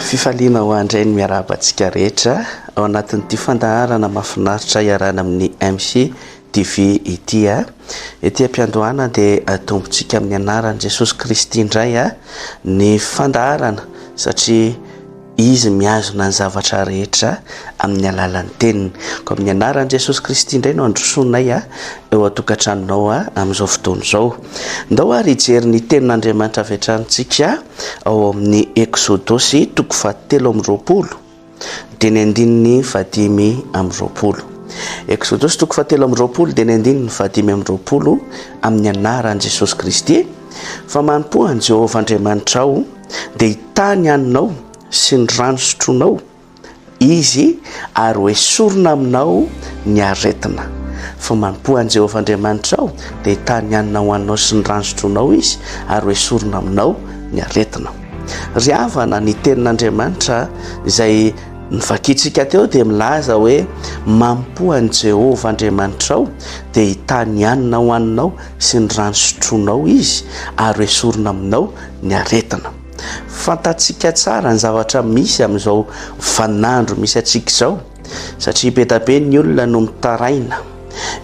Fifaliana ho ahy indray ny miarahaba antsika rehetra ao anatin'ity fandaharana mahafinaritra iarahana amin'ny MC TV ity. Ety am-piandohana dia atombontsika amin'ny anaran'i Jesosy Kristy indray ny fandaharana satria Izy mihazona ny zavatra rehetra amin'ny alalan'ny teniny. Koa amin'ny anaran'i Jesosy Kristy indray no androsoanay eo an-tokantranonao amin'izao fotoana izao. Ndao ary hijery ny tenin'Andriamanitra avy hatrany tsika ao amin'ny Eksodosy toko fahatelo amby 20 dia ny andininy faha-25. Eksodosy toko fahatelo amby 20 dia ny andininy faha-25 amin'ny anaran'i Jesosy Kristy fa manompoa an'i Jehovah Andriamanitrao dia hitahy ny haninao sy ny rano sotroinao Izy, ary hoesorina aminao ny aretina. Fa manompoa an'i Jehovah Andriamanitrao, dia hitahy ny hanina hohaninao sy ny rano sotroinao Izy, ary hoesorina aminao ny aretina. Ry havana, ny tenin'Andriamanitra izay novakintsika teo dia milaza hoe, Manompoa an'i Jehovah Andriamanitrao, dia hitahy ny hanina hohaninao sy ny rano sotroinao Izy, ary hoesorina aminao ny aretina. Fantatsika tsara ny zavatra misy amin'izao vaninandro misy antsika izao satria be dia be ny olona no mitaraina,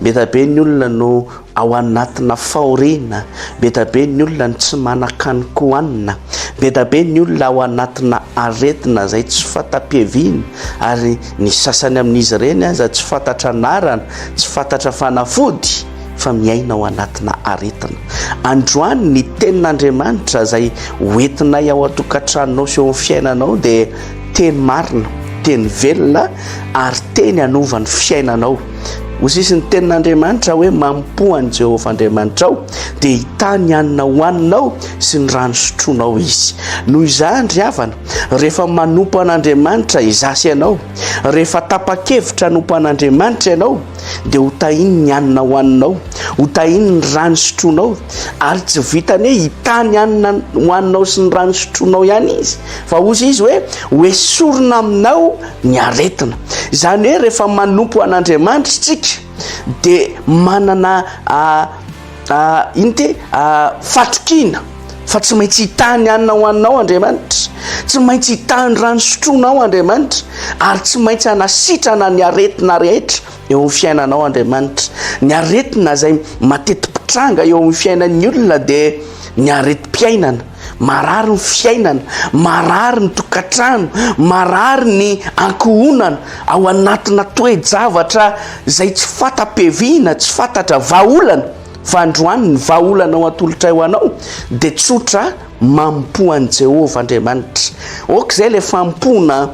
be dia be ny olona no ao anatina fahoriana, be dia be ny olona no tsy manan-kanin-kohanina, be dia be ny olona ao anatina aretina izay tsy fanta-piaviana ary ny sasany amin'izy ireny aza tsy fantatra anarana, tsy fantatra fanafody. fa miaina ao anatina aretina. Androany ny tenin'Andriamanitra izay hoentinay ao an-tokantranonao sy eo amin'ny fiainanao dia teny marina, teny velona ary teny hanova ny fiainanao. Hoy ny tenin'Andriamanitra hoe mampoa an'i Jehovah Andriamanitrao dia hitahy ny hanina hohaninao sy ny rano sotroinao izy. Noho izany ry havana, rehefa manompo an'Andriamanitra izaho sy ianao, rehefa tapa-kevitra hanompo an'Andriamanitra ianao, dia ho tahiny ny hanina hohaninao, ho tahiny ny rano sotroinao, ary tsy vitany hoe hitahy ny hanina hohaninao sy ny rano sotroinao ihany izy, fa hozy izy hoe ho esorina aminao ny aretina. Izany hoe rehefa manompo an'Andriamanitra isika dia manana ino ty fatokiana fa tsy maintsy hitahy ny hanina hohaninao Andriamanitra, tsy maintsy hitahy ny rano sotroinao Andriamanitra, ary tsy maintsy hanasitrana ny aretina rehetra eo amin'ny fiainanao Andriamanitra. Ny aretina izay mateti-pitranga eo amin'ny fiainan'ny olona dia ny aretim-piainana. Marary ny fiainana, marary ny tokantrano, marary ny ankohonana ao anatina toe-javatra izay tsy fanta-piaviana, tsy fantatra vahaolana, fa androany ny vahaolana ho atolotray ho anao dia tsotra, mampoa an'i Jehovah Andriamanitra. Ok izay ilay fanompoana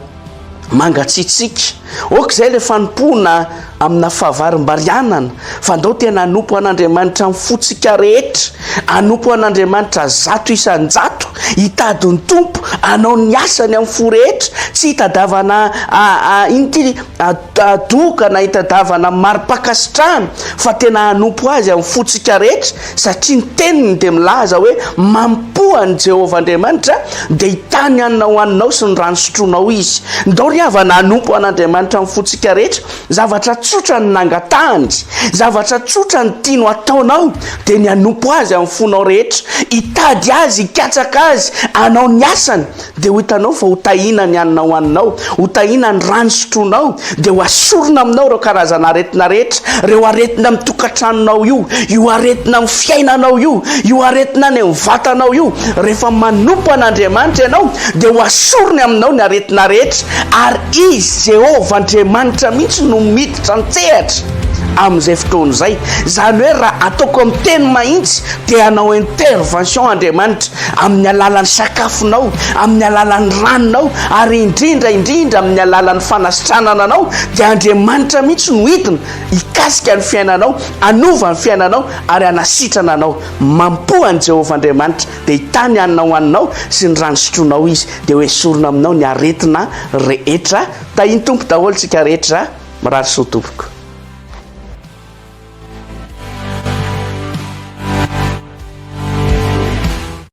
mangatsiatsiaka, ok izay ilay fanompoana amina fahavarimbarianana, fa ndao tena hanompo an'Andriamanitra amin'ny fontsika rehetra, hanompo an'Andriamanitra 100%, hitady ny Tompo, hanao ny asany amin'ny fo rehetra, tsy hitadavana ino ty doka na hitadavana mari-pankasitrahana, fa tena hanompo Azy amin'ny fontsika rehetra, satria ny Teniny dia milaza hoe, Mampoa an'i Jehovah Andriamanitra, dia hitahy ny hanina hohaninao sy ny rano sotroinao Izy. Ndao ry havana hanompo an'Andriamanitra amin'ny fontsika rehetra. Zavatra tsotra no nangatahany, zavatra tsotra no tiany ho ataonao, dia ny hanompo Azy amin'ny fonao rehetra, hitady Azy, hikatsaka Azy, hanao ny asany. Dia ho hitanao fa ho tahiana ny hanina hohaninao, ho tahiana ny rano sotroinao, dia ho asorina aminao ireo karazana aretina rehetra, ireo aretina amin'ny tokantranonao io, io aretina amin'ny fiainanao io, io aretina any amin'ny vatanao io. Rehefa manompo an'Andriamanitra ianao, dia ho asoriny aminao ny aretina rehetra, ary Izy, Jehovah Andriamanitra mihitsy no miditra an-tsehatra amin'izay fotoana izay. Izany hoe raha ataoko amin'ny teny mahitsy, dia hanao intervention Andriamanitra. amin'ny alalan'ny sakafonao, amin'ny alalan'ny ranonao, ary indrindra indrindra amin'ny alalan'ny fanasitranana anao, dia Andriamanitra mihitsy no hidina hikasika ny fiainanao, hanova ny fiainanao, ary hanasitrana anao. Mampoa an'i Jehovah Andriamanitra, dia hitahy ny hanina hohaninao sy ny rano sotroinao Izy, dia hoesorina aminao ny aretina rehetra. Tahin'ny Tompo daholo tsika rehetra. Mirary soa tompoko.